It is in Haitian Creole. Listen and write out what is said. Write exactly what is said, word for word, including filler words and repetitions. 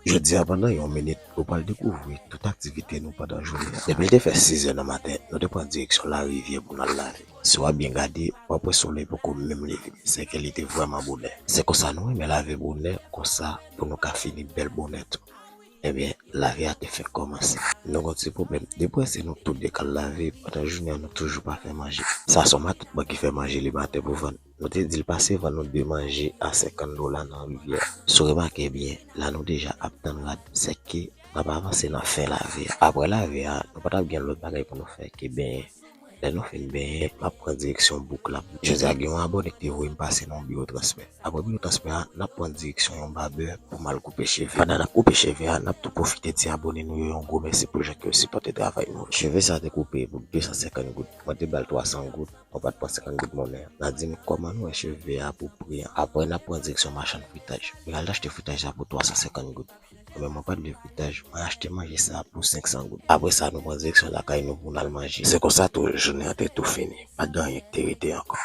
Jodi a, pandan yon minit, ou pral dekouvri tout aktivite nou pandan jounen an. Depi l te fè sis è nan maten, nou te pran direksyon larivyè pou n al lave. Si w ap byen gade, w ap wè solèy poko menm leve. Sèke li te vrèman bonè. Se konsa nou renmen lave bonè, konsa pou nou ka fini bèl bonè tou. Ebyen, lave a te fèk kòmanse. Nou gon ti pwoblèm. Depi se nou tout de k al lave, pandan jounen an nou toujou pa fè manje. Sa se yon matant mwen ki fè manje li maten pou vann. Nou te di l pase vann nou de manje a senkant dola nan rivyè. Si w remake byen, la nou deja ap tann rad, sèke n ap avanse nan fen lave a. Apre lave a, nou pa t ap gen lòt bagay pou nou fè ke benyen. Lè nou fin benyen, m ap pran direksyon bouk la. Jodi a gen yon abòne ki te voye m pase nan yon biwo transfè. Apre biwo transfè a, n ap pran direksyon yon babè pou m al koupe cheve. Pandan n ap koupe cheve a, n ap tou pwofite di abòne nou yo yon gwo mèsi pou jan ke yo sipòte travay nou. Cheve sa te koupe pou de san senkant goud. Mwen te ba l twa san goud. Mwen pa t pran senkant goud monnen an. N a di m kòman nou wè cheve a pou pri an. Apre n ap pran direksyon machann fritaj. Mwen al achte fritaj la pou twa san senkant goud. Mwen menm mwen pa t vle fritaj, mwen achte manje sa pou senk san goud. Apre sa nou pran direksyon lakay nou pou n al manje. Se konsa tou jounen an te tou fini. Pa t gen anyen ki te rete ankò.